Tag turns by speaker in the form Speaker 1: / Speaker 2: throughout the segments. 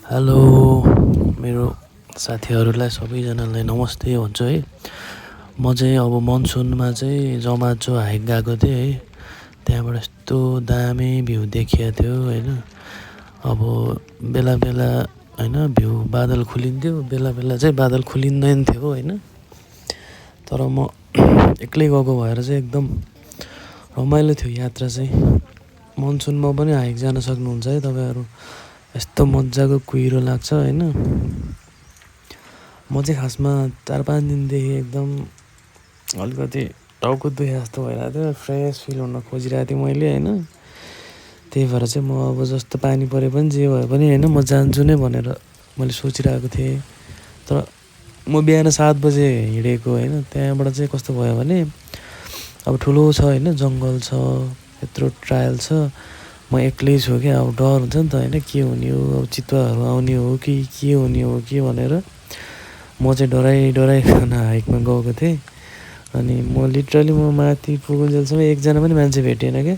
Speaker 1: Hello मेरो साथीहरूलाई सबैजनालाई नमस्ते भन्छु है। म चाहिँ अब मनसुनमा चाहिँ जमाचो हाइक गएको थिएँ है। त्यहाँबाट यस्तो दामी भ्यू देखिएको थियो होइन। अब बेला बेला होइन भ्यू बादल खुलिन्थ्यो, बेला बेला चाहिँ बादल खुलिँदैन थियो होइन। तर म एक्लै गएको भएर चाहिँ एकदम रमाइलो थियो यात्रा चाहिँ। मनसुनमा पनि हाइक जान सक्नुहुन्छ है तपाईँहरू। यस्तो मजाको कुहिरो लाग्छ होइन। म चाहिँ खासमा 4-5 दिनदेखि एकदम अलिकति टाउको दुखे जस्तो भइरहेको थियो, फ्रेस फिल हुन खोजिरहेको थिएँ मैले होइन। त्यही भएर चाहिँ म अब जस्तो पानी परे पनि जे भए पनि होइन म जान्छु नै भनेर मैले सोचिरहेको थिएँ। तर म बिहान 7 बजे हिँडेको होइन। त्यहाँबाट चाहिँ कस्तो भयो भने अब ठुलो छ होइन, जङ्गल छ, यत्रो ट्रायल छ, म एक्लै छु क्या। अब डर हुन्छ नि त होइन, के हुने हो, अब चितुवाहरू आउने हो कि के हुने हो कि भनेर म चाहिँ डराइकन हाइकमा गएको थिएँ। अनि म लिटरली म माथि पुगुन्जेलसम्म एकजना पनि मान्छे भेटेन क्या।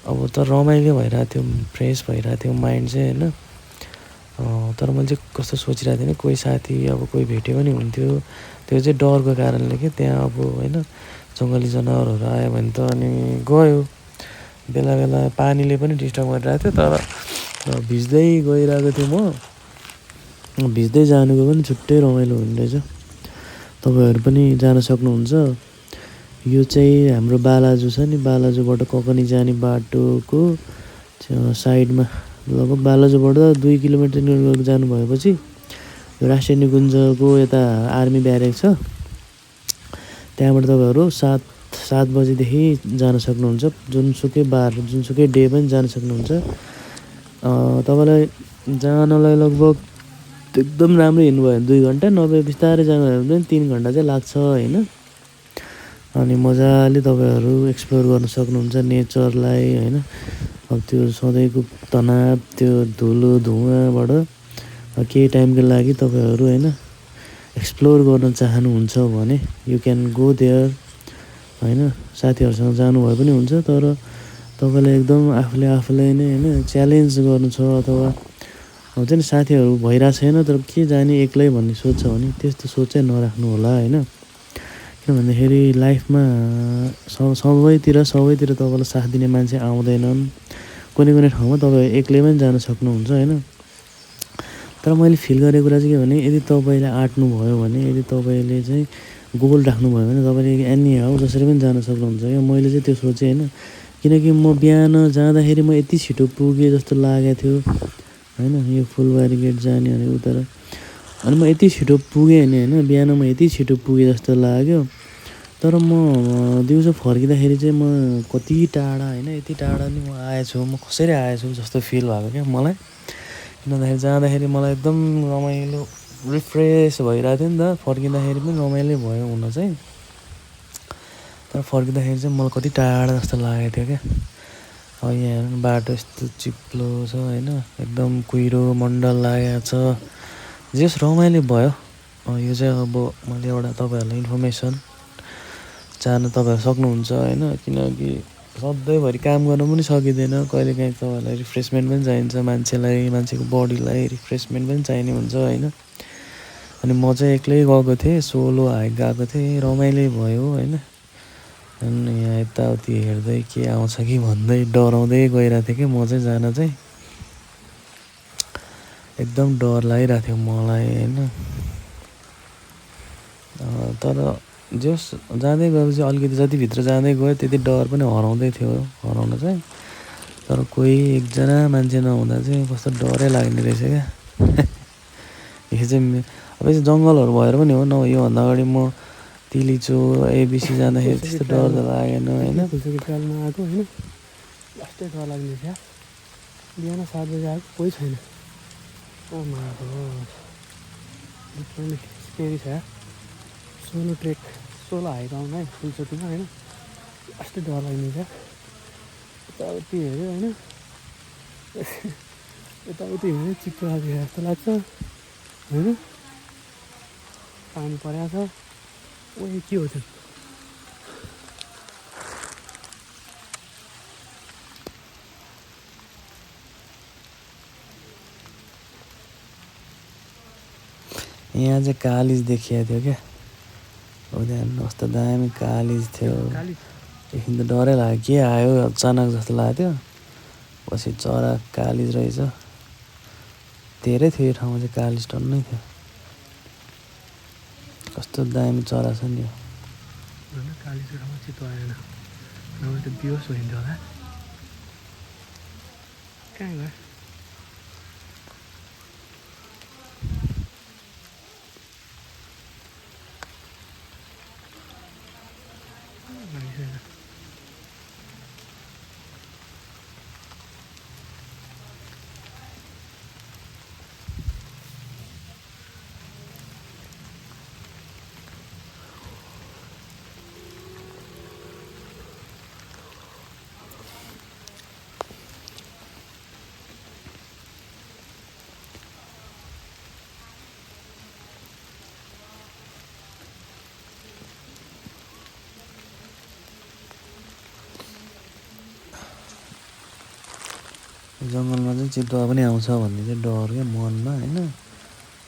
Speaker 1: अब त रमाइलो भइरहेको थियो, फ्रेस भइरहेको थियो माइन्ड चाहिँ होइन। तर मैले चाहिँ कस्तो सोचिरहेको थिएँ भने कोही साथी अब कोही भेट्यो भने हुन्थ्यो। त्यो चाहिँ डरको कारणले क्या। त्यहाँ अब होइन जङ्गली जनावरहरू आयो भने त अनि गयो। बेला बेला पानीले पनि डिस्टर्ब गरिरहेको थियो। तर भिज्दै गइरहेको थिएँ म। भिज्दै जानुको पनि छुट्टै रमाइलो हुने रहेछ। तपाईँहरू पनि जान सक्नुहुन्छ। यो चाहिँ हाम्रो बालाजु छ नि, बालाजुबाट ककनी जाने बाटोको साइडमा लगभग बालाजुबाट 2 किलोमिटर जानु भएपछि यो राष्ट्रिय निकुञ्जको यता आर्मी ब्यारेक छ। त्यहाँबाट तपाईँहरू 7 बजीदेखि जान सक्नुहुन्छ। जुनसुकै डे पनि जान सक्नुहुन्छ। तपाईँलाई जानलाई लगभग एकदम राम्रो हिँड्नुभयो भने 2 घन्टा, नभए बिस्तारै जानुभयो भने 3 घन्टा चाहिँ लाग्छ होइन। अनि मजाले तपाईँहरू एक्सप्लोर गर्न सक्नुहुन्छ नेचरलाई होइन। अब त्यो सधैँको तनाव, त्यो धुलो धुवाँबाट केही टाइमको लागि तपाईँहरू होइन एक्सप्लोर गर्न चाहनुहुन्छ भने यु क्यान गो देयर होइन। साथीहरूसँग जानुभए पनि हुन्छ। तर तपाईँलाई एकदम आफूलाई नै होइन च्यालेन्ज गर्नु छ अथवा हुन्छ नि साथीहरू भइरहेको छैन तर के जाने एक्लै भन्ने सोच छ भने त्यस्तो सोच चाहिँ नराख्नु होला होइन। किन भन्दाखेरि लाइफमा सबैतिर तपाईँलाई साथ दिने मान्छे आउँदैनन्। कुनै ठाउँमा तपाईँ एक्लै पनि जान सक्नुहुन्छ होइन। तर मैले फिल गरेको कुरा चाहिँ के भने यदि तपाईँले आँट्नु भयो भने, यदि तपाईँले चाहिँ गोल राख्नुभयो भने तपाईँले एनी हाउ जसरी पनि जान सक्नुहुन्छ क्या। मैले चाहिँ त्यो सोचेँ होइन। किनकि म बिहान जाँदाखेरि म यति छिटो पुगेँ जस्तो लागेको थियो होइन। यो फुलबारी गेट जाने भने उता अनि म यति छिटो पुगेँ भने होइन, बिहान म यति छिटो पुगेँ जस्तो लाग्यो। तर म दिउँसो फर्किँदाखेरि चाहिँ म कति टाढा होइन, यति टाढा नि म आएछु, म कसरी आएछु जस्तो फिल भएको क्या मलाई। किन भन्दाखेरि जाँदाखेरि मलाई एकदम रमाइलो रिफ्रेस भइरहेको थियो नि त। फर्किँदाखेरि पनि रमाइलो भयो हुन चाहिँ। तर फर्किँदाखेरि चाहिँ मलाई कति टाढा जस्तो लागेको थियो क्या। अब यहाँ हेर्नु बाटो यस्तो चिप्लो छ होइन, एकदम कुहिरो मण्डल लागेको छ। जस रमाइलो भयो। यो चाहिँ अब मैले एउटा तपाईँहरूलाई इन्फर्मेसन जान तपाईँहरू सक्नुहुन्छ होइन। किनकि सधैँभरि काम गर्न पनि सकिँदैन, कहिलेकाहीँ तपाईँहरूलाई रिफ्रेसमेन्ट पनि चाहिन्छ, मान्छेको बडीलाई रिफ्रेसमेन्ट पनि चाहिने हुन्छ होइन। अनि म चाहिँ एक्लै गएको थिएँ, सोलो हाइक गएको थिएँ, रमाइलो भयो होइन। अनि यहाँ यताउति हेर्दै के आउँछ कि भन्दै डराउँदै गइरहेको थिएँ कि म चाहिँ जान चाहिँ एकदम डर लागिरहेको थियो मलाई होइन। तर जस जाँदै गएपछि अलिकति जति भित्र जाँदै गयो त्यति डर पनि हराउँदै थियो हराउन चाहिँ। तर कोही एकजना मान्छे नहुँदा चाहिँ कस्तो डरै लाग्ने रहेछ क्या। यो चाहिँ अब यस्तो जङ्गलहरू भएर पनि हो न। योभन्दा अगाडि म तिलिचो एबिसी जाँदाखेरि त्यस्तो डर त लागेन होइन।
Speaker 2: ट्रायलमा आएको होइन, लास्टै डर लाग्ने थियो। बिहान 7 बजी आएको कोही छैन। लिटरली स्केरी छ। सोलो ट्रेक, सोलो हाइक आउनु है फुलचोकीमा होइन, लास्टै डर लाग्ने थियो। यताउति हेऱ्यो होइन, यताउति हेऱ्यो चिप्लो आएको जस्तो लाग्छ होइन। पानी परेको छ। ओ के हो त्यो?
Speaker 1: यहाँ चाहिँ कालिज देखिएको थियो क्या हो त्यहाँ कस्तो दामी कालिज थियो
Speaker 2: काली
Speaker 1: एकछिन त डरै लाग्यो के आयो अचानक जस्तो लागेको थियो पछि चरा कालिज रहेछ धेरै थियो यो ठाउँमा चाहिँ कालिज टन्नै थियो कस्तो दामी चरा छ नि यो
Speaker 2: काली ठाउँमा चित्तो आएन नभए त बिहोस भइन्थ्यो होला कहाँ गयो
Speaker 1: जङ्गलमा चाहिँ चितुवा पनि आउँछ भन्ने चाहिँ डर क्या मनमा होइन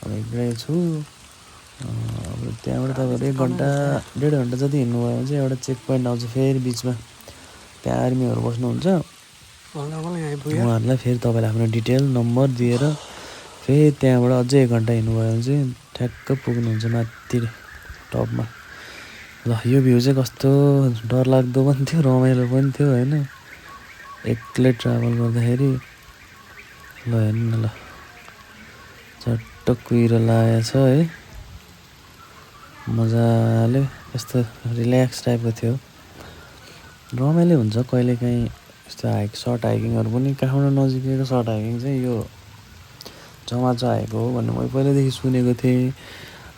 Speaker 1: अब एक्लै छु अब त्यहाँबाट तपाईँहरू 1 घन्टा 1.5 घन्टा जति हिँड्नुभयो भने चाहिँ एउटा चेक पोइन्ट आउँछ फेरि बिचमा त्यहाँ आर्मीहरू बस्नुहुन्छ उहाँहरूलाई फेरि तपाईँले आफ्नो डिटेल नम्बर दिएर फेरि त्यहाँबाट अझै 1 घन्टा हिँड्नुभयो भने चाहिँ ठ्याक्क पुग्नुहुन्छ माथि टपमा ल यो भ्यू चाहिँ कस्तो डरलाग्दो पनि थियो रमाइलो पनि थियो होइन एक्लै ट्राभल गर्दाखेरि ल हेर्नु न ल चट्ट कुहिरो लागेको छ है मजाले यस्तो रिल्याक्स टाइपको थियो रमाइलो हुन्छ कहिलेकाहीँ यस्तो सर्ट हाइकिङहरू पनि काठमाडौँ नजिकैको सर्ट हाइकिङ चाहिँ यो चमाचो आएको हो भन्ने मैले पहिल्यैदेखि सुनेको थिएँ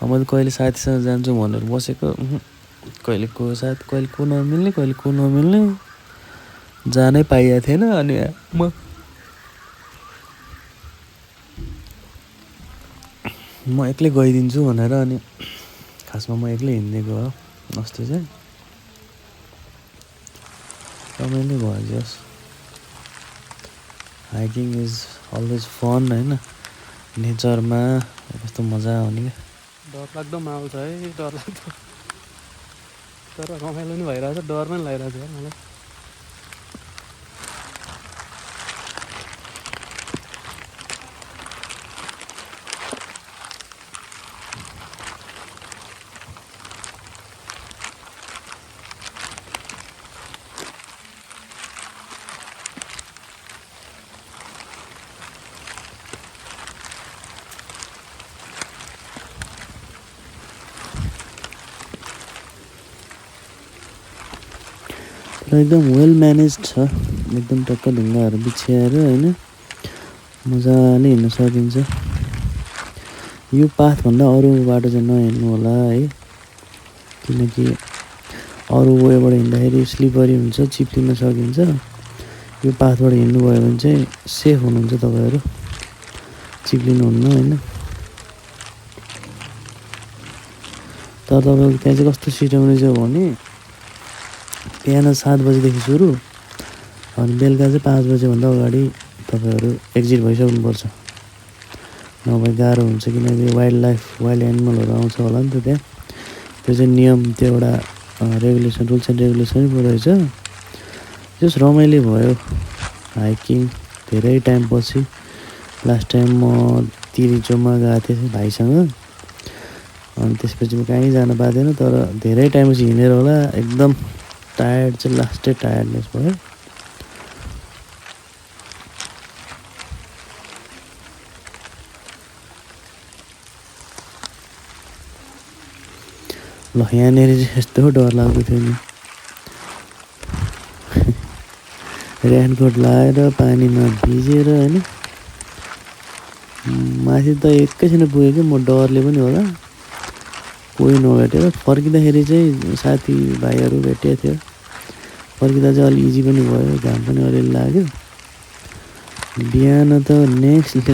Speaker 1: मैले कहिले साथीसँग जान्छु भनेर बसेको कहिले को साथ कहिले को नमिल्ने जानै पाइएको थिएन अनि म एक्लै गइदिन्छु भनेर अनि खासमा म एक्लै हिँडिदिएको हो अस्ति चाहिँ रमाइलो भयो जस हाइकिङ इज अलवेज फन होइन नेचरमा कस्तो मजा आउने क्या
Speaker 2: डरलाग्दो माहौल छ है डरलाग्दो तर रमाइलो पनि भइरहेछ डर पनि लागिरहेछ मलाई
Speaker 1: र एकदम वेल म्यानेज छ एकदम टक्क ढुङ्गाहरू बिछ्याएर होइन मजाले हिँड्न सकिन्छ यो पाथभन्दा अरू बाटो चाहिँ नहिँड्नु होला है किनकि अरू वेबाट हिँड्दाखेरि स्लिपरी हुन्छ चिप्लिन सकिन्छ यो पाथबाट हिँड्नुभयो भने चाहिँ सेफ हुनुहुन्छ तपाईँहरू चिप्लिनुहुन्न होइन तर तपाईँको त्यहाँ चाहिँ कस्तो सिस्टम रहेछ भने बिहान 7 बजीदेखि सुरु अनि बेलुका चाहिँ 5 बजेभन्दा अगाडि तपाईँहरू एक्जिट भइसक्नुपर्छ नभए गाह्रो हुन्छ किनकि वाइल्ड एनिमलहरू आउँछ होला नि त त्यहाँ त्यो चाहिँ नियम त्यो एउटा रेगुलेसन रुल्स एन्ड रेगुलेसनै पो रहेछ जस रमाइलो भयो हाइकिङ धेरै टाइम पछि लास्ट टाइम म तिरिचोमा गएको थिएँ भाइसँग अनि त्यसपछि म कहीँ जान पाएको थिएन तर धेरै टाइमपछि हिँडेर होला एकदम टायर्ड चाहिँ लास्टै टायर्डनेस भयो ल यहाँनिर चाहिँ यस्तो डर लाग्दो थियो नि रेनकोट लगाएर पानीमा भिजेर होइन माथि त एकैछिन पुगेँ कि म डरले पनि होला कोही नभेटेर फर्किँदाखेरि चाहिँ साथीभाइहरू भेटेको थियो फर्किँदा चाहिँ अलि इजी पनि भयो घाम पनि अलिअलि लाग्यो बिहान त नेक्स्ट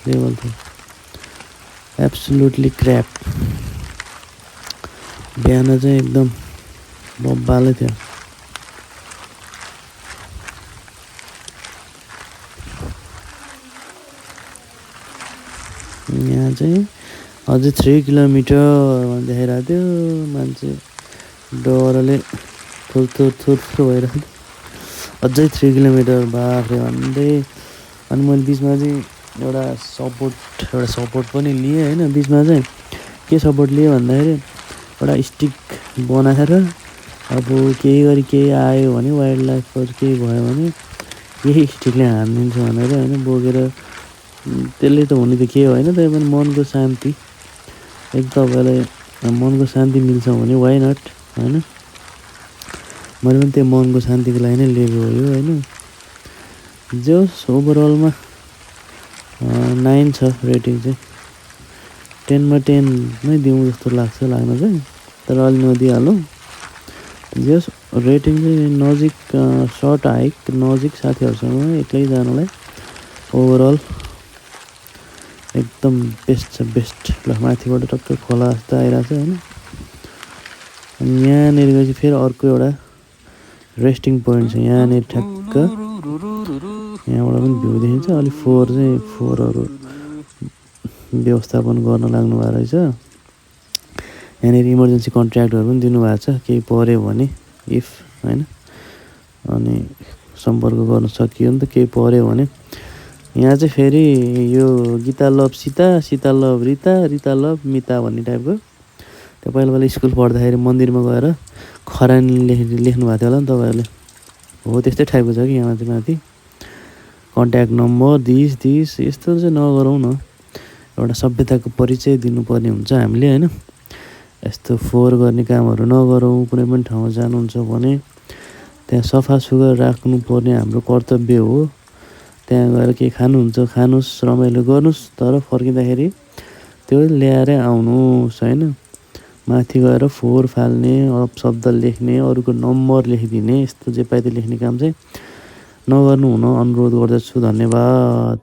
Speaker 1: लेभल थियो एब्सोल्युटली क्र्याप बिहान चाहिँ एकदम बब्बालै थियो यहाँ चाहिँ अझै 3 किलोमिटर भन्ने देखाइरहेको थियो। मान्छे डरले थुर भइरहेको थियो। अझै 3 किलोमिटर बाफ्रे भन्दै। अनि मैले बिचमा चाहिँ एउटा सपोर्ट पनि लिएँ होइन। बिचमा चाहिँ के सपोर्ट लिएँ भन्दाखेरि एउटा स्टिक बनाएर अब केही आयो भने वाइल्ड लाइफहरू केही भयो भने यही स्टिकले हानिदिन्छु भनेर होइन बोकेर। त्यसले त हुने त केही होइन, त्यही पनि मनको शान्ति, एक तपाईँलाई मनको शान्ति मिल्छ भने वाइ नट होइन। मैले पनि त्यो मनको शान्तिको लागि नै लिएको हो यो होइन। जे होस् ओभरअलमा 9 छ रेटिङ चाहिँ। 10मा 10 नै दिउँ जस्तो लाग्न चाहिँ, तर अलि नदिइहालौँ। जे होस् रेटिङ चाहिँ नजिक, सर्ट हाइक नजिक साथीहरूसँग एक्लै जानलाई ओभरअल एकदम बेस्ट छ, बेस्ट। ल माथिबाट टक्क खोला जस्तो आइरहेको छ होइन। अनि यहाँनिर चाहिँ फेरि अर्को एउटा रेस्टिङ पोइन्ट छ यहाँनिर ठ्याक्क। यहाँबाट पनि भ्यू देखिन्छ। अलि फोहोरहरू व्यवस्थापन गर्न लाग्नु भएको रहेछ। यहाँनिर इमर्जेन्सी कन्ट्र्याक्टहरू पनि दिनुभएको छ केही पऱ्यो भने इफ होइन। अनि सम्पर्क गर्न सकियो नि त केही पऱ्यो भने। यहाँ चाहिँ फेरि यो Gita love Sita love Rita love Mita भन्ने टाइपको त्यो पहिला स्कुल पढ्दाखेरि मन्दिरमा गएर खरानी लेख्नु भएको थियो होला नि तपाईँहरूले, हो त्यस्तै टाइपको छ कि यहाँ चाहिँ माथि कन्ट्याक्ट नम्बर दिस यस्तो चाहिँ नगरौँ न। एउटा सभ्यताको परिचय दिनुपर्ने हुन्छ हामीले होइन। यस्तो फोहोर गर्ने कामहरू नगरौँ। कुनै पनि ठाउँमा जानुहुन्छ भने त्यहाँ सफा सुग्घर राख्नुपर्ने हाम्रो कर्तव्य हो। त्यहाँ गएर केही खानुहुन्छ खानुहोस्, रमाइलो गर्नुहोस्, तर फर्किँदाखेरि त्यो ल्याएरै आउनुहोस् होइन। माथि गएर फोहोर फाल्ने, अपशब्द लेख्ने, अरूको नम्बर लेखिदिने, यस्तो जे पायो त्यो लेख्ने काम चाहिँ नगर्नु हुन अनुरोध गर्दछु। धन्यवाद।